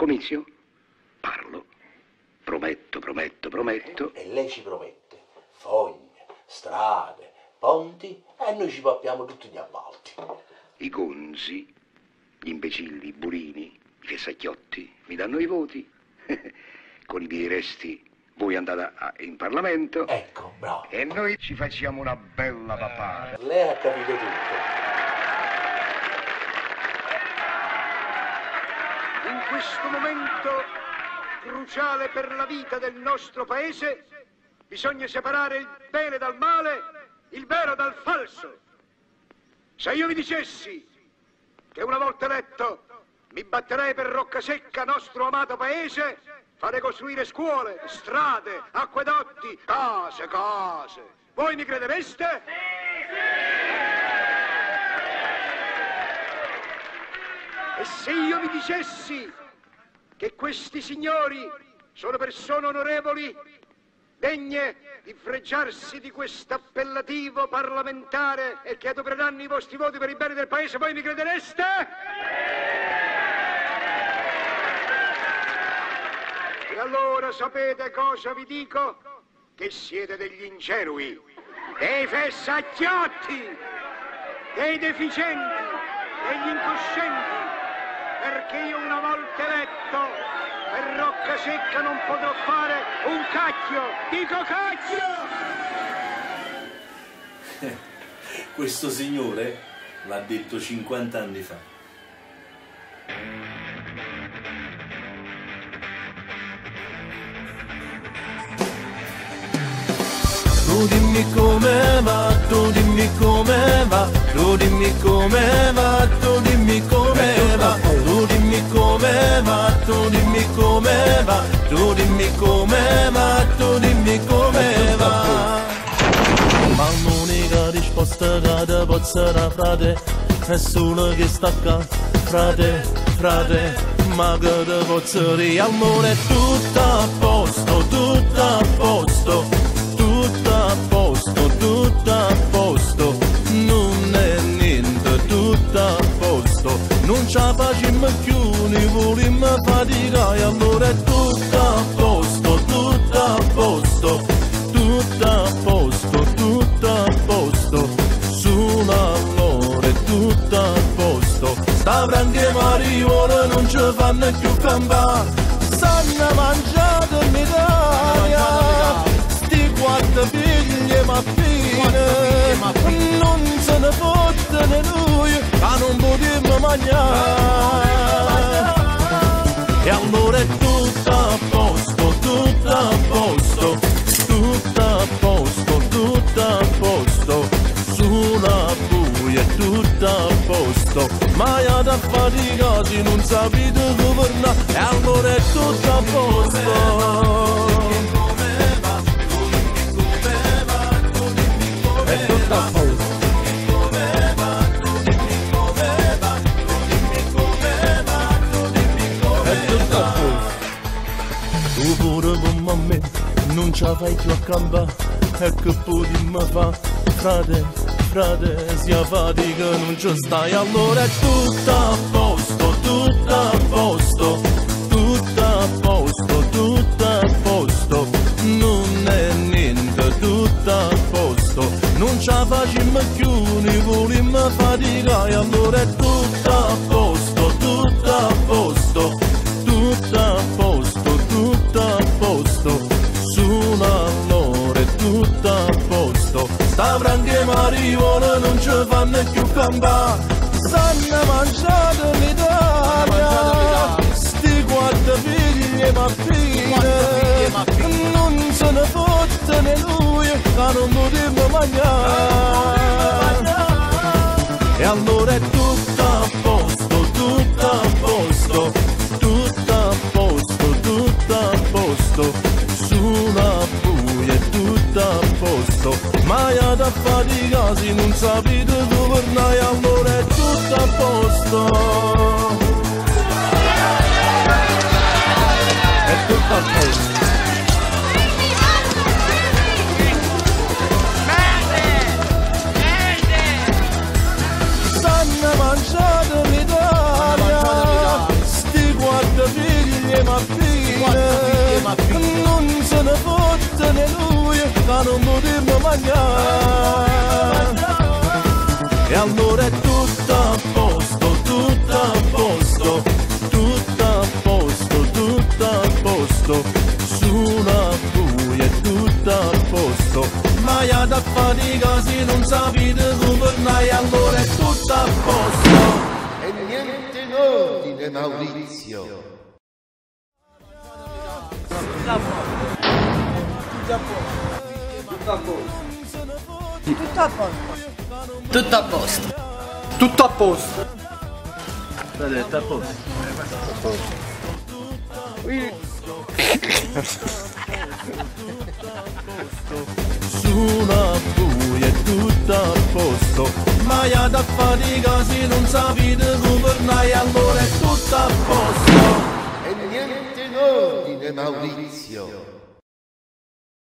Comizio? Parlo. Prometto, prometto, prometto. E lei ci promette fogne, strade, ponti e noi ci pappiamo tutti gli appalti. I gonzi, gli imbecilli, i burini, i fessacchiotti mi danno i voti. Con i miei resti voi andate in Parlamento. Ecco, bravo. E noi ci facciamo una bella pappata. Lei ha capito tutto. In questo momento cruciale per la vita del nostro paese bisogna separare il bene dal male, il vero dal falso. Se io vi dicessi che una volta eletto mi batterei per Roccasecca, nostro amato paese, fare costruire scuole, strade, acquedotti, case, case. Voi mi credereste? E se io vi dicessi che questi signori sono persone onorevoli, degne di fregiarsi di questo appellativo parlamentare e che adopereranno i vostri voti per i beni del paese, voi mi credereste? E allora sapete cosa vi dico? Che siete degli ingenui, dei fessacchiotti, dei deficienti, degli incoscienti, perché io una volta eletto per Roccasecca non potrò fare un cacchio, dico cacchio! Questo signore l'ha detto 50 anni fa. Tu dimmi come va, tu dimmi come va, tu dimmi come va, tu dimmi come va, tu dimmi come va, tu dimmi come va, tu dimmi come va, tu dimmi come va. Ma l'unica risposta che ti posso dare, frate, è solo che sta qua, frate, frate, ma che ti posso dire, allora è tutto a posto, tutto a posto. Tutto a posto, tutto a posto, non è niente, tutto a posto, non ci facciamo più, ne vogliamo faticare, allora è tutto a posto, tutto a posto, tutto a posto, tutto a posto, solo allora è tutto a posto, sta branca marijuana non ci fanno più campare, sanno mangiare in Italia. Quattro figlie mattine non se ne fottano noi, ma non potremmo mangiare. E allora è tutto a posto, tutto a posto, tutto a posto, tutto a posto, sulla buia è tutto a posto, ma è da fatica se non sapete governare, e allora è tutto a posto. È tutto a posto. È tutto a posto. Tu pure come me non ce la fai più a campare, e che potremmo fa, frate, frate, se a fatica non ci stai, allora è tutto a posto, tutto a posto, tutto a posto, tutto a posto, non è niente, tutto a posto, non ce la facciamo più, ne vogliamo faticare, allora è tutto a posto, tutto a posto, tutto a posto, tutto a posto, solo allora è tutto a posto, sta branca marijuana non ci fanno più campare, sanno mangiare l'Italia, sti quattro figlie mattine, non se ne fottano lui, che non potremmo mangiare. E allora è tutto a posto, tutto a posto, tutto a posto, tutto a posto, sulla buia è tutto a posto, ma è da fatica se non sapete governare, allora è tutto a posto. È tutto a posto. Sanno mangiare l'Italia, sti quattro figli Ca nun putimmo magnà. E allora è tutto a posto, tutto a posto, tutto a posto, tutto a posto. Solo a voi è tutto a posto. Ma ja da fatica se non sapete governare, allora è tutto a posto. E niente in ordine, Maurizio. Tutto a posto. Tutto a posto. Tutto a posto. Tutto a posto. Solo a voi è tutto a posto. Ma ja da fatica se non sapete governare, allora è tutto a posto. E niente in ordine, Maurizio.